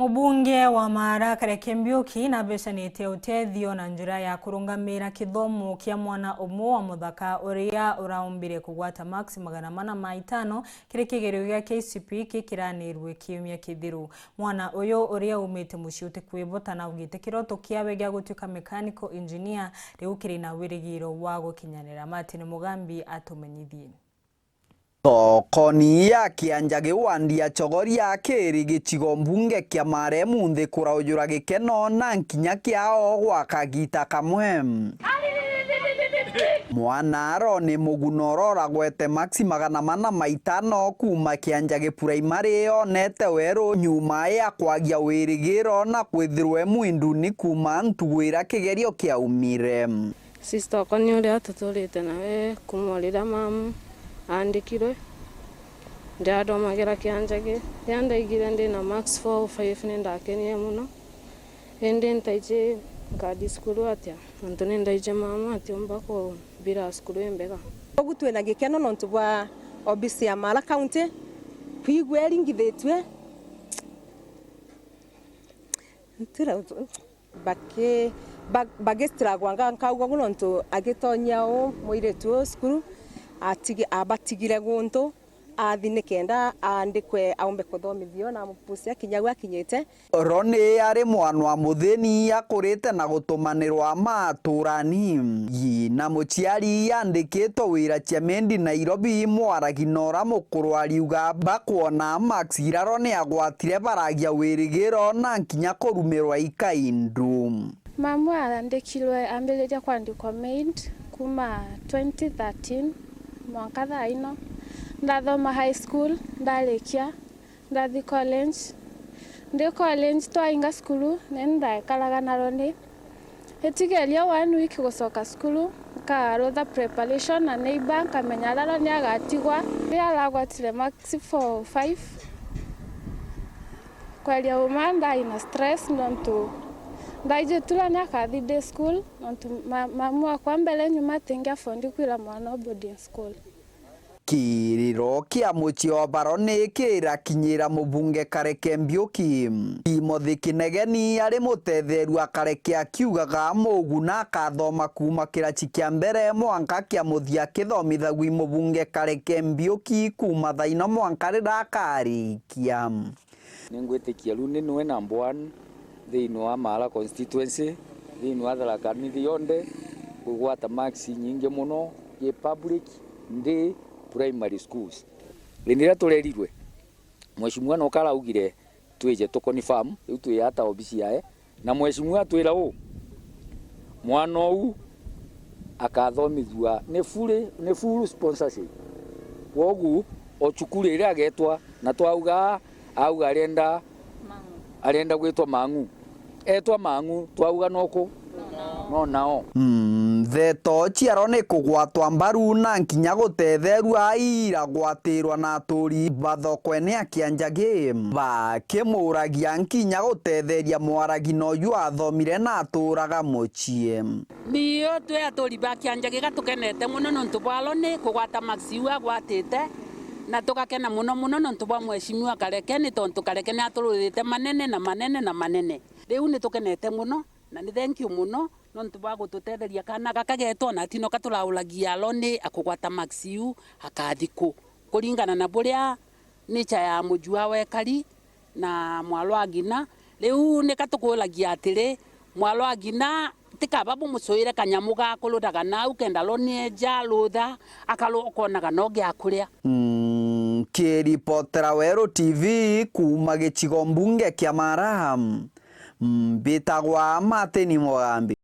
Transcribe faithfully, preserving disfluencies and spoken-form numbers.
Mubunge wa Maara Kareke Mbiuki nabecanitie utethio na njira ya kurungamira kithomo kia mwana umwe wa muthaka uria uraumbire kugwata max magana mana ma itano kiri kigerio gia K C P e kikiranirwe kiumia kithiru. Mwana uyu uria umite mucii utikwibota naugite kiroto kiawe gia gutuika mechanical engineer riu kiri na wirigiro wa gukinyanira. Martin Mugambi atumenyithie. Thokoni ya Kianjagi wandi ya Chogoria kiri gicigo mbunge kia Maara munthi kuraujura gikeno na nkinya kiao gwa kagita kamwe. Mwana Aroni Muguna uroragwete max magana mana ma itano kuuma Kianjagi Primary onete weru nyuma ya kwagia wirigiro na kwithirwa e mwinduni kuuma ntugu iria kigerio kiaumire. Sister okwa ni uria tuturite nawe kuuma riria mamu aandikirwe. Ndiathomagira Kianjagi. Riria ndaigire ndi na max four oh five ni ndakenire mono. Indi ntaiji nkathi cukuru atia? Nontu ni ndaiji mamu atiumba kumbira cukuru imbega. Ugu twina gikeno nontu bwa obisi ya Maara County kwigua iringithitue. Ntira-, baki-, ba-, bagistragwanga nkauga ugu nontu agitonyia uu mwiritu uu cukuru, atigi-, abatigire guntu, athi nikenda aandikwe aumbe kuthomithio na mupucia kinya au akinyite. Roni ari mwana wa muthini akurite na gutumanirwa maturani. Yi na muciari yandikitwe wira Chiamendi Nairobi, mwaragi nora mukuru ariuga bakwona max iraro ni agwatire baragia wirigiro na nkinya kurumirwa ikaindu. Mamu aandikirwe ambiriria kwandikwa maid kuuma twenty thirteen mwanka thaa ino. Ndathoma high school, ndarikia, ndathi college. Ndi college twainga cukuru, nani ndaekaraga na Roni. Itigeria one week gucoka cukuru, nkarutha preparation na neighbor, nkamenya aria Roni agatigwa. Riria aragwatire max four five, kweria uma ndai na stress nontu ndaiji tura ni akathi day school, nontu ma-, mamu akwa mbere nyuma atingi afford kwira mwana o boarding school. Kiriro kia mucii o baro ni kirakinyira mubunge Kareke Mbiuki. Timothy Kinegeni ari mutetheru a Kareke akiugaga Muguna akathoma kuuma kiraci kia mbere mwanka kia muthia akithomithagua i mubunge Kareke Mbiuki kuuma thaa ino mwanka riria akarikia. Ningwitikia riu ni niwe number one thiini wa Maara constituency, thiini wa Tharaka Nithi yonthe, kugwata marks nyingi mono gi public ndi primary schools. Indi riria turerirwe, mheshimiwa noka araugire twije tu confirm, riu twi ata obisi yae, na mheshimiwa atwira uu, mwana uu akathomithua ni fully, ni full sponsorship. Kwogu o cukuru iria agetwa na twauga, auga arenda, arenda gwitwa Mang'u. Etwa Mang'u, twauga noku? No nao. Mm, ndeto ciaro ni kugwatwa mbaru na nkinya gutetherua iragwatirwa na aturi ba thokone ya Kianjagi, bakimuragia nkinya gutetheria mwaragi noju athomire na aturaga mucii. Nio twi aturi ba Kianjagi gatukenete mono nontu bwa Roni kugwata marks iu agwatite, na tugakena mono mono nontu bwa mheshimiwa Kareke, ni tontu Kareke ni atururite manene na manene na manene. Riu ni tukenete mono, na ni thank you mono nontu bwa gututetheria kana gaka getu, ona tino ka turauragia Roni akugwata marks iu akathi ku, kuringana na buria nature ya muji wa wekari na mwaro wa ngina. Riu nika tukuragia atiri, mwaro wa ngina tikaba bumucuire kanyamu ga kurutaga nau kenda Roni eja rutha akaru-, ukonaga no gia kuria. Mm, kiripotera Weru T V kuuma gicigo mbunge kia Maara, mbitagwa Martin Mugambi.